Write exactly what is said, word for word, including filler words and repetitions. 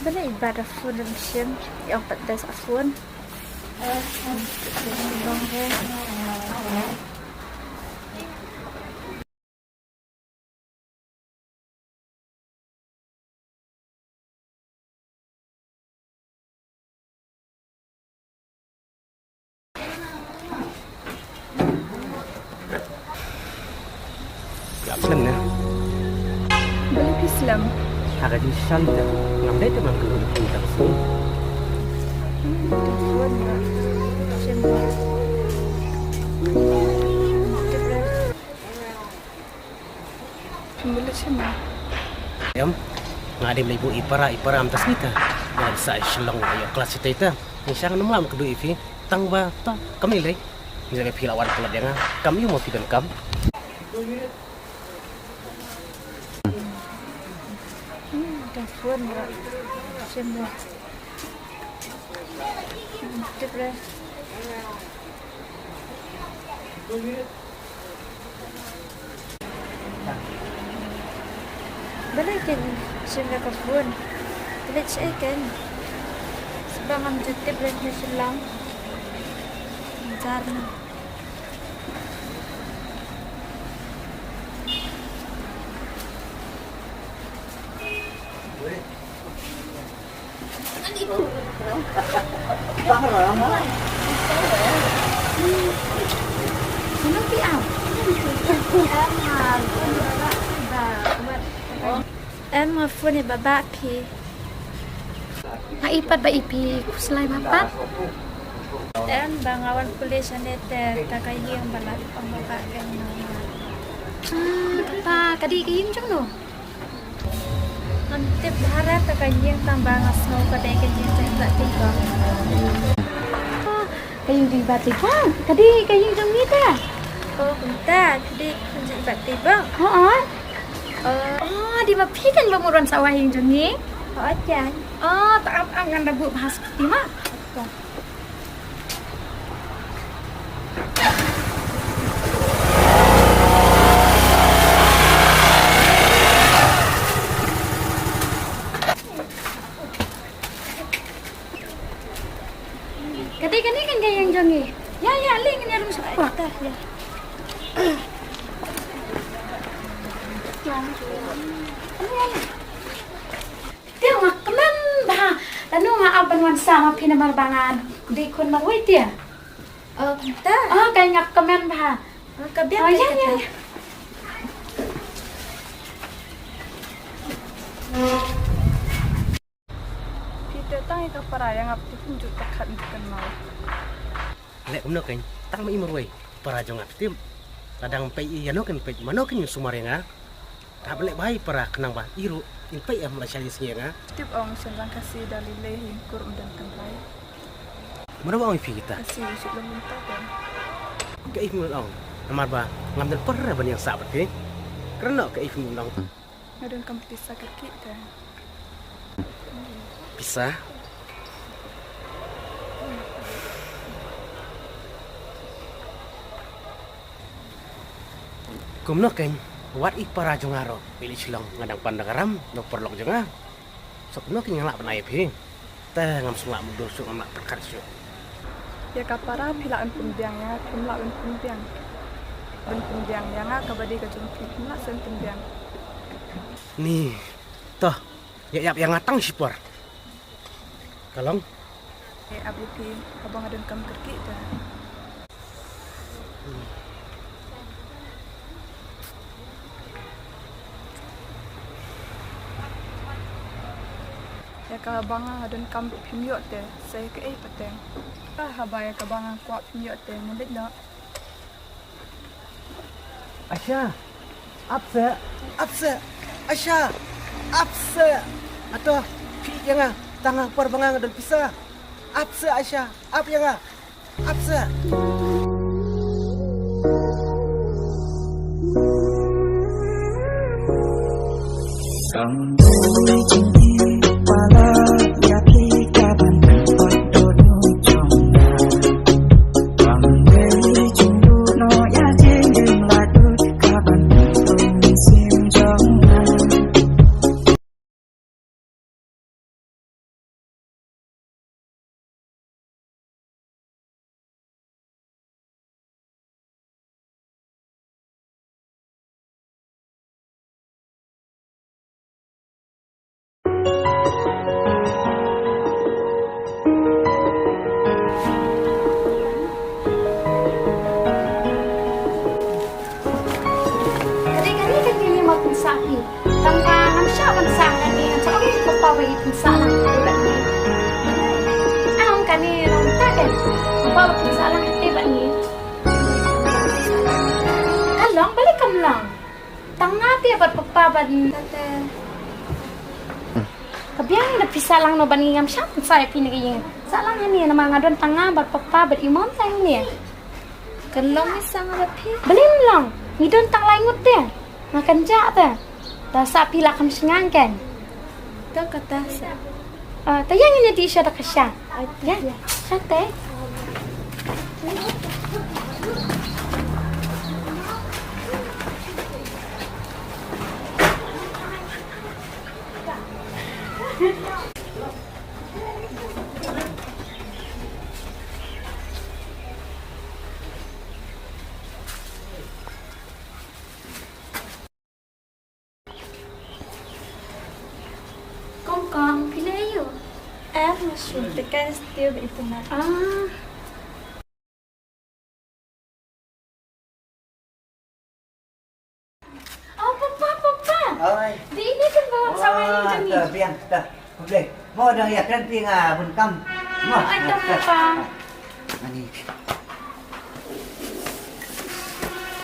Balei i bat da phone da machine? I ong pat da sa phone. Slem ne? Balei phi slem? Ha ka jingshisha te ngam dei te ban kynduh ïa phi tang sngi. Em, nga dei lei buh i para, i para mynta sngi te. Nga sa Shillong ïa klas ite te. Ngi shang nang lam kynduh ïa phi. Tang ba to kam lei lei. Ngi sa phi la wan palat ïa nga. Kam ïa mo phi donkam. Hmm, ka phone ra. Shem ra. Hmm, tip ra. Balei kein shim ïa ka phone? Balei shaei kein? Shu ba ngam ju tip re ha Shillong. Jar na. Em, nga phone ïa baba phi. Nga i pat ba i phi khuslai ma pat. Em, ba nga wan pule shane te ka ka ïing ba la ong baba ka ïing. Ah, papa, ka dei ka ïing jong no? Ngam tip bha re, ta ka ïing tang ba nga sngew ka dei ka ïing jong i Bah Teibong. Oh, ka ïing jong i Bah Teibong. Ka dei ka ïing jong ngi ta. Oh, kumta, ka dei ka ïing jong i Bah Teibong. Oh, oh. Oh. Oh, dei ma phi kan ba mut wan sawa ha ïing jong ngi. Oh, jan. Oh, ta ap ap ngan da buh bha shuh ma. Ka dei kane kan ka ïing jong ngi. Ïa, ïa, leit ngan ïa rung sha pdeng. Ïa. Ïa, ïa. Te nga kmen bha. Lano nga ap ban wan sawa ma phi namar ba nga dei khun marwei te. Oh, kumta. Oh, ka nga kmen bha. Oh, ka biang. Oh, ïa, ïa. Phi te tang ïa ka para ïa nga phi te kumjuh ka khat ngi kynmaw. Leh kumno kein, tang ma i marwei, para jong nga phi tip. Lada ngam peit ïa no kein peit, mano kein sumar ïa nga. Te hap leh bha i para khnang ba i ruh in peit ïa Malaysia ïa sngi ïa nga. Tip ong shen lang Khasi da lei lei hi kur ym don kynrai. Mano ba ong ïa phi kita? Khasi shu lum mynta te. Kaei phi mut ong? Namar ba ngam don para ban ïeng sah bad phi. Kren noh kaei phi mut ong. Nga don kam pisa kyrkieh te. Pisa? Kumno kein, wat i para jong nga ruh, i leit Shillong nga dang pan da ka ram, da u paralok jong nga. Sa kumno kein nga lah ban ai ïa phi. Te ngam sngewlah mutdur shuh, ngam lah pyrkhat shuh. Ïa ka para phi lah ban pynbiang, ïa nga phim lah ban pynbiang. Ban pynbiang, ïa nga kaba dei ka jong phi phim lah shuh ban pynbiang. Ni, to, ïa ïap ïa nga tang shipor. Ka long. Eh, ap ïa phi, haba nga don kam kyrkieh te. Ïa kaba nga don kam phim ïoh te, sa ïa kaei pat te. Haba ïa kaba nga kwah phim ïoh te, ngan leit noh. Aisha, ap seh, ap seh, Aisha, ap seh. Ato, phi ïa nga, tang ha por ba nga nga don pisa. Ap seh Aisha, ap ïa nga, ap seh. Kane, kane, kane, ma pynsah hi. Tang ba ngam shah ban sah kane, ngan sa ong ïa papa ba i pynsah lang kane. Ah, ong kane, long ta kan. Papa ba pynsah lang kane ba ni. Ka long, balei kam long? Tang nga te bad papa bad. Ka biang da phi sah lang noh bad ngi, ngam shah ban sah ïa phi na ka ïing. Sah lang hangne namar nga don tang nga bad papa bad i mom tang hangne. Kan long ïa sah nga bad phi? Balei ym long? Ngi don tang lai ngut te. Nga kynjah te. Da sah phi la kham shynrang kan. To kata sah. Ah, to ïa ngin ïa dih sha da ka sha. Ïa, sha te. Kong kong, phi leh aïu? Eh, nga shu teh kai stiu ba itynnad. Ah. Oh, papa, papa. Oi. Dei ine kan ba wan samai ïa kane. Ta biang ta. Pule. Mo dang ïa kren phi nga bun kam. Mo. Ai ta papa. Ani.